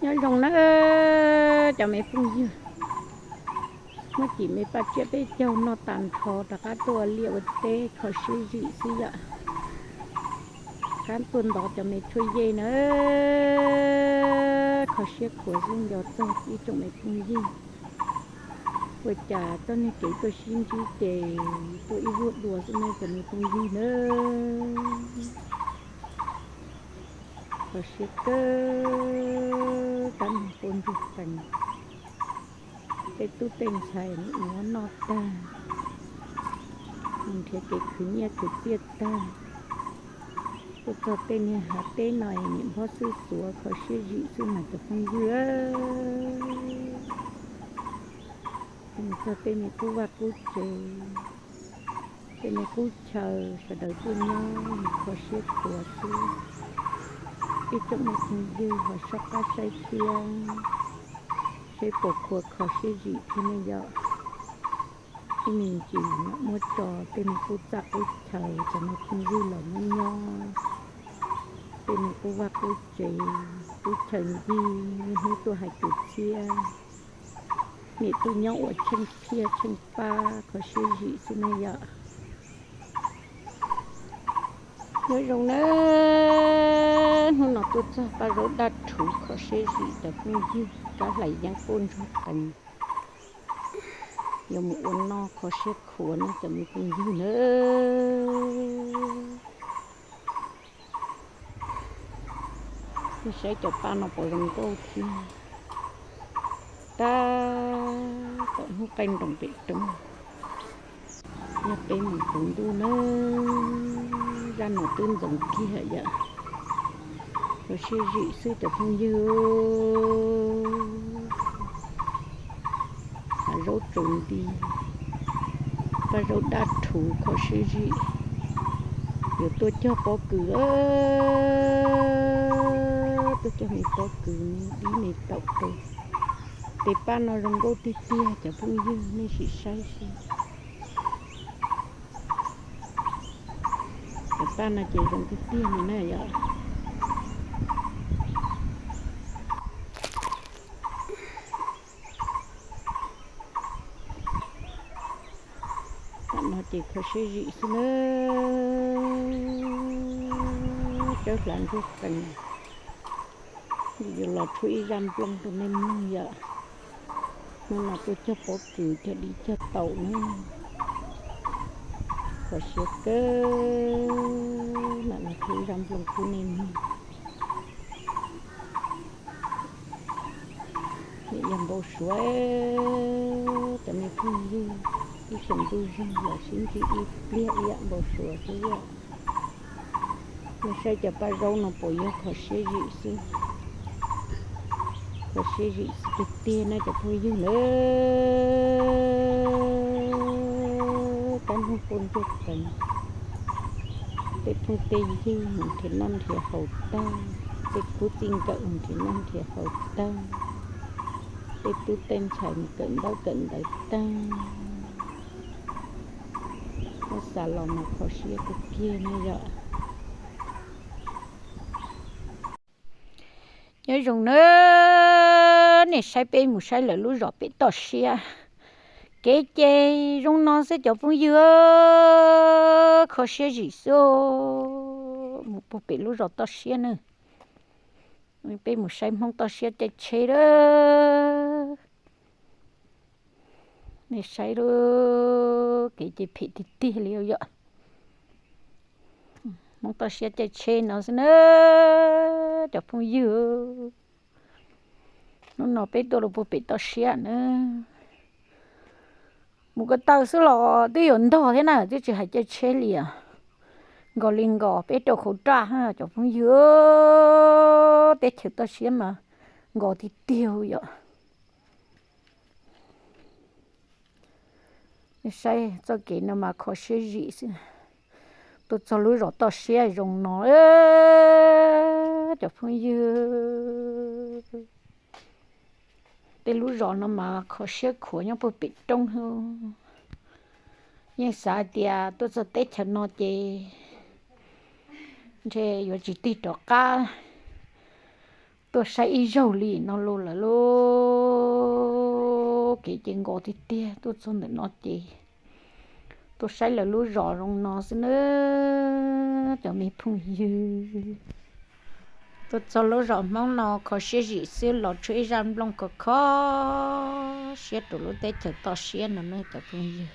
Nyob zoo na cov me phooj ywg, muab cim me paj tsiab peb caug noj tas nrho rov qab tuaj ua liaj ua teb kho siab zim xwb yom. Qab tuaj ntov cov me tshuaj yej na, kho siab khuav xwb nco txog ib tsoom me phooj ywg. Ua cas txoj niag kev tuaj sib ntsib ces tuaj ib vuag dua xwb ne cov me phooj ywg na. Kho siab kawg, kab noog quaj ntsuag qees. Tej tub tej ntxhais mus ua noj tag, mus nrhiav kev khwv nyiaj khwv txiaj tag, tuaj txog tej niag hav teb no es niam nphob xwb xuav kho siab zim xwb mas cov phooj ywg. Mus txog tej me qub vaj qub tsev, tej me qub chaw sawv daws tuaj nyob kho siab khuav xwb. Ib tsoom me phooj ywg ho soj qab saib thiab, seb puas khuav kho siab zim thiab ne yom. Ib me ntsis mam muab tso tej me qub txaj qub chaw cov me phooj ywg los nyob nyob, tej me qub vaj qub tsev, qub chaw ncig, niaj hnub tuaj hais kwv txhiaj, niam tuaj nyob ua tsheej phiaj tsheej pab kho siab zim xwb ne yom. Nyob zoo na, hnub no tuaj txog Paj Zaub Daj Rhuv kho siab zim cov phooj ywg, kab hlais yeeb quaj ntsuag qees, yuav mus ua noj kho siab khuav na cov me phooj ywg na. Nej saib cov paj no puas zoo nkauj thiab. Tab tom hnub qaij nroos pem roob, yog peb mus tsaus ntuj na, zaj no twb ntxoov kiag yom. Kho siab zim xwb cov phooj ywg. Hav zaub tsaus nti, Paj Zaub Daj Rhuv kho siab zim, yuav tuaj cog pob kws, tuaj cog me pob kws me dib me taum rau. Tes paj no zoo nkauj tiag tiag cov phooj ywg, nej sim saib seb. Tes paj no ces zoo tiag tiag no na yom. Tam no ces kho siab zim xwb na, tsawb hlav ntsuag qees. Yuav los tshuab ib zaj nplooj rau nej mloog yom. Hnub no tuaj cog pob kws cog dib cog taum na. Kho siab kawg, mam los tshuab ib zaj nplooj pub nej mloog. Nim yog npau suav, cov me phooj ywg, ib xyoos ntuj zeeg los sib ntsib ib pliag ib yam npau suav xwb yom. Nej saib cov paj zaub no puas yog kho siab zim xwb. Kho siab zim xwb tiag tiag na cov phooj ywg na. Kab noog quaj ntsuag qees, tej phooj tej ywg mus nrhiav noj nrhiav haus tag, tej khub txij nkawm mus nrhiav noj nrhiav haus tag, tej tub tej ntxhais mus kawm ntaub kawm ntawv tag, muab xav los mas kho siab kawg kiag na yom. Nyob zoo na, nej saib peb mus saib lawv lub zos pem toj siab. Kev ces zoo no xwb cov phooj ywg, kho siab zim xwb. Mus puag pem lub zos toj siab na, peb mus saib Hmoob toj siab caij tsheb lawm. Nej saib lub kev ces phem tiag tiag li yom. Hmoob toj siab caij tsheb no xwb na cov phooj ywg. Hnub no peb tuaj rau puag pem toj siab na. Mus ko taw xwb los twb yuav ntog thiab na, twb tsis hais caij tsheb li os. Nkos li nkos peb rau khauv raj cov phooj ywg, teb chaws toj siab mas nkos tiag tiag yom. Saib txoj kev no mas kho siab zim xwb. Tuaj txog lub zos toj siab zoo no cov phooj ywg. Tej lub zos no mas kho siab khuav nyob puag pem roob. Yeej xav hais tias tuaj txog teb chaws no ces ntshe yuav tsis tig rov qab. Tuaj saib ib zaug li no los lawm lauj, kev ces nkos tiag tiag, tuaj txog ntawm no ces tuaj saib lawv lub zos zoo no xwb nawb cov me phooj ywg. Tuaj txog lub zos Hmoob no kho siab zim xwb los tshuav ib zaj nplooj kho kho siab rau lub teb chaws toj siab no nawb cov phooj ywg.